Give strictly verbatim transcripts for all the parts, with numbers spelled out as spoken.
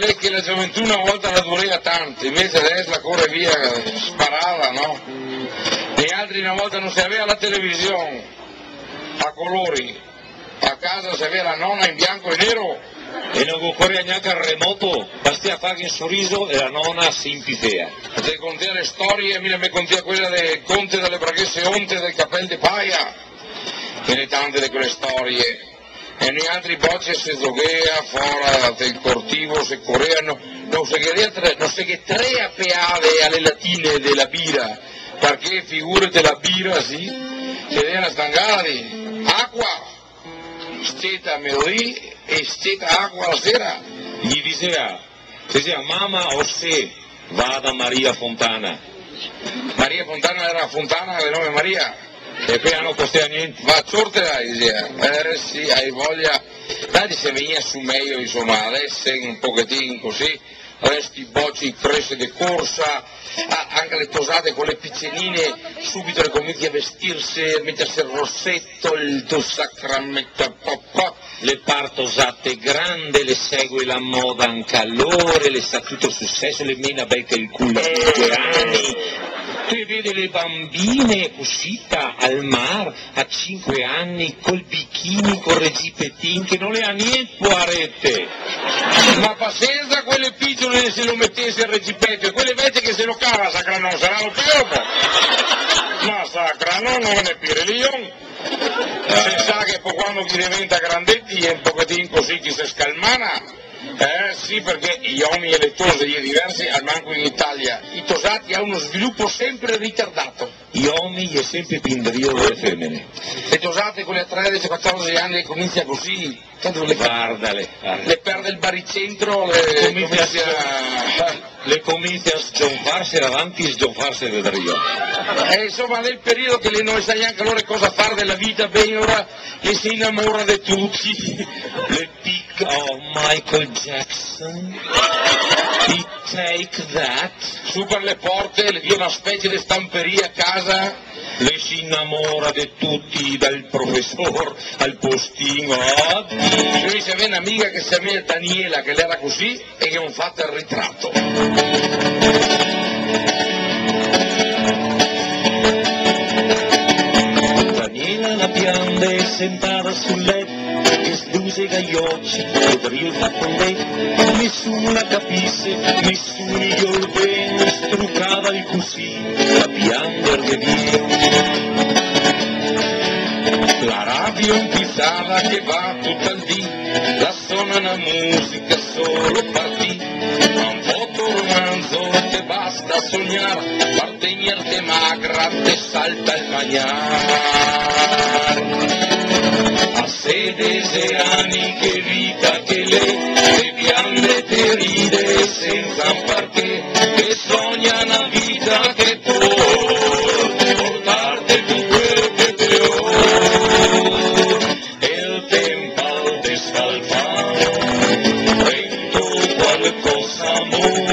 Parché la gioventù na volta la durea tanto, invese deso la core via sparada, no? E altri na volta no se gavea la television a colori, a casa se gavea la nona in bianco e nero. E no ocorea gnanca el remoto, bastea farghe un soriso e la nona se impifea. Se contea le storie, mi la me contea quela del conte dele braghese onte del capel de paia, che ghe n'è tante de quele storie. E noialtri boce se zoghea fora del cortivo, se corea, no, no se ghe dea tre, no se ghe trea peade a le latine de la bira, parché figurete la bira, sì, se ghe dea na stangada de acua, sceta a medodì e sceta acua la sera. Ghe disea, disea: "Mama, o se va da Maria Fontana." Maria Fontana, gera Fontana de nome Maria. E quela no costea gnente. Va a ciortela, disea. Eh sì, hai voglia. Dai, se vegnea su mejo, insoma, deso un pochetin cusì, deso sti boci crese de corsa, a-, anca le tosate, quele picenine, subito le cominsia a vestirse, meterse el roseto, el do sacramento, pa, pa, le par tosate grande, le segue la moda anca lore, le sa tuto sul seso, le mena bel che el culo a cinque ani. Te vede le bambine cusita al mar a cinque ani col bikini, col regipetin, che no le ga gnente, poarete. Ma pasiensa, quele piciole se lo metese el regipeto, e quele vecie che se lo cava, sacra no, sarà lo peor, po. Ma sacra no, no ghe n'è pì religion. Se sa che po quando che i deventa grandeti xe un pochetin cusì che i se scalmana. Eh, sì, parché i omi e le tose i è diversi, almanco in Italia. I tosati ga uno svilupo sempre ritardato. I omi i è sempre pì indrio dele femene. Le tosate co le tredese, quatordese ani le cominsia cusì, tanto le... Vardale, vardale. Le perde el baricentro, le cominsia, cominsia a Le cominsia a sgionfarse davanti e sgionfarse de drio. Eh, insoma, l'è el periodo che le no sa gnanca lore cosa far dela vita, ben, ora le se inamora de tuti. Le pic-, oh, Michael Jackson. I Take That. Su par le porte, le dea na specie de stamperia a casa. Le se inamora de tuti, dal profesor al postin, oh. Su, se gavea n'amiga che se ciamea Daniela, che l'era cusì, e che go fato el ritrato. Daniela la piande sentada sul leto, che slusega i oci, e drio el fa fondé, nesuni la capise, nesuni i vol ben, strucada e cusì, a piander de Dio. La radio inpisada che va tuto el dì, la sona na musica solo par ti. Ma un po' de romanzo te basta sognar, par tegnerte magra te salta el magnar. A sedese ani che vita che l'è, te piande, te ride sensa un parché, te sogna na vita che pol portarte tuto quel che te vol. El tenp al desfalfa, rento qualcosa amor,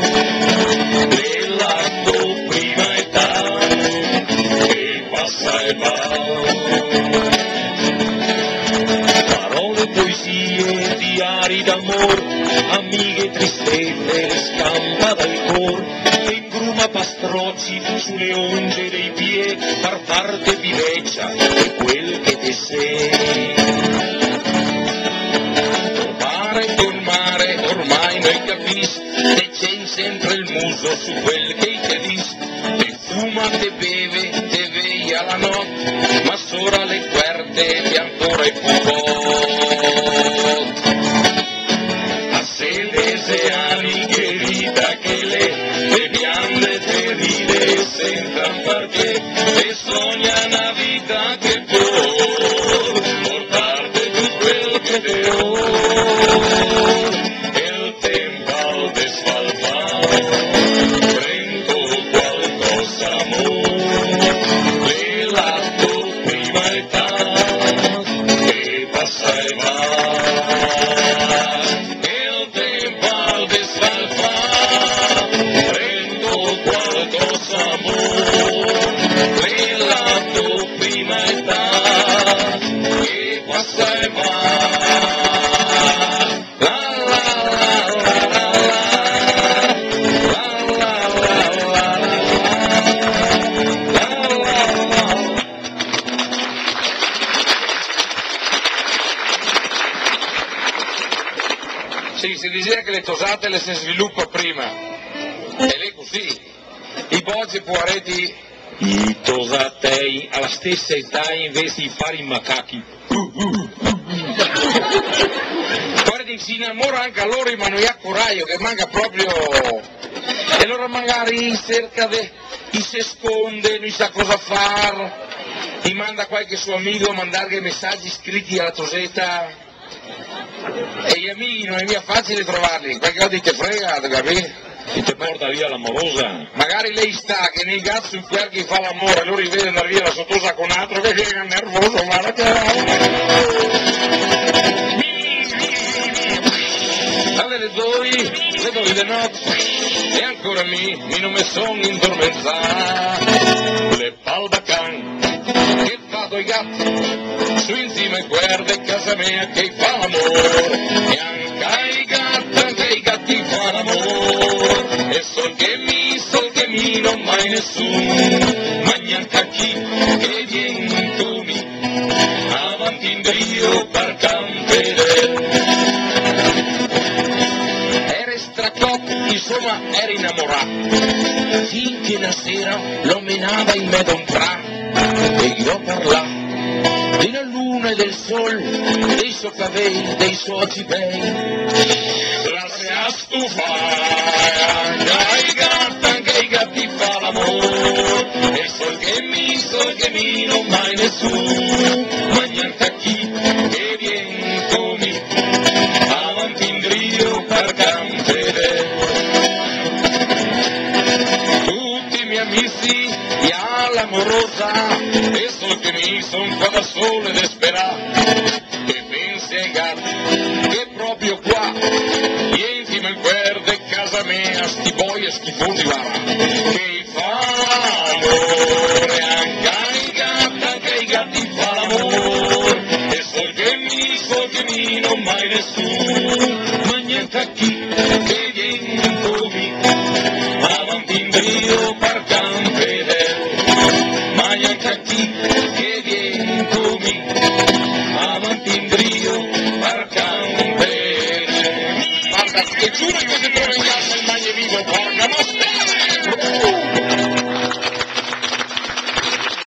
de la to prima età, che pasa e va. Parole, poesie, diari d'amor, amighe, tristese, le scampa dal cor, te ingruma pastroci su le onge dei pie, par farte pì vecia de quel che te se. Ormai, ormai, ormai no i capis, te cen sempre el muso su quel che i te dis, te fuma, te beve, te veia la not, ma sora le cuerte te ancora i pupot. A sedese ani che vita che l'è, te piande, te ride sensa un parché, te sogna na vita che pol portarte tuto quel che te vol. El tenp al desfalfa, rento qualcosa amor, de la to prima età, che pasa e va. El tenp al desfalfa, rento qualcosa amor, de la to prima età, che pasa e va. Sì, se dixea che le tosate le se svilupa prima. E l'è cusì. I boce, poareti, i tosatei, a la stesa età, invese de far i macachi, poareti, se inamora anca lori, ma no i ga corajo, che manca proprio. E alora magari i serca de, i se sconde, no i sa cosa far, i manda qualche so amigo a mandarghe mesagi scriti a la toseta. E i amighi no xe mia facile trovarli, qualche volta i te frega, te capì? I te porta via la morosa. Magari l'è istà che i ga su quel che i fa l'amor, alora i vede andar via la so tosa co un altro, che vien nervoso, varda che... Alle le doi, le doi de note, e ancora mi, mi no me son indormentà. Le pal da can, che fa doi gati, su in sima e guarda casa mea che i fa l'amor, e anca i gati, anca i gati fa l'amor, e sol che mi, sol che mi, no mai nesun, ma gnanca chi che vien co mi, avanti indrio par Campedel. Era stracot, insoma, era inamorà, fin che na sera lo menava in medo un pra, e i go parlà de la luna e del sol, dei so cavei, dei so oci bei. La se ga stufà, anca i gati, anca i gati fa l'amor, e sol che mi, sol che mi, no mai nesun, ma gnanca chi che vien co mi, avanti indrio par Campedel. Tuti i me amici i ga la morosa, e sol che mi son qua da sol e desperà. E pensi ai gati, che proprio qua, in sima e guarda casa mea, sti boia schifosi, varda, che i fa l'amor, anca i gati, anca i gati fa l'amor, e sol che mi, sol che mi, no mai nesun, ma gnanca chi che vien co mi, avanti indrio par Campedel, ma gnanca chi che vien co mi,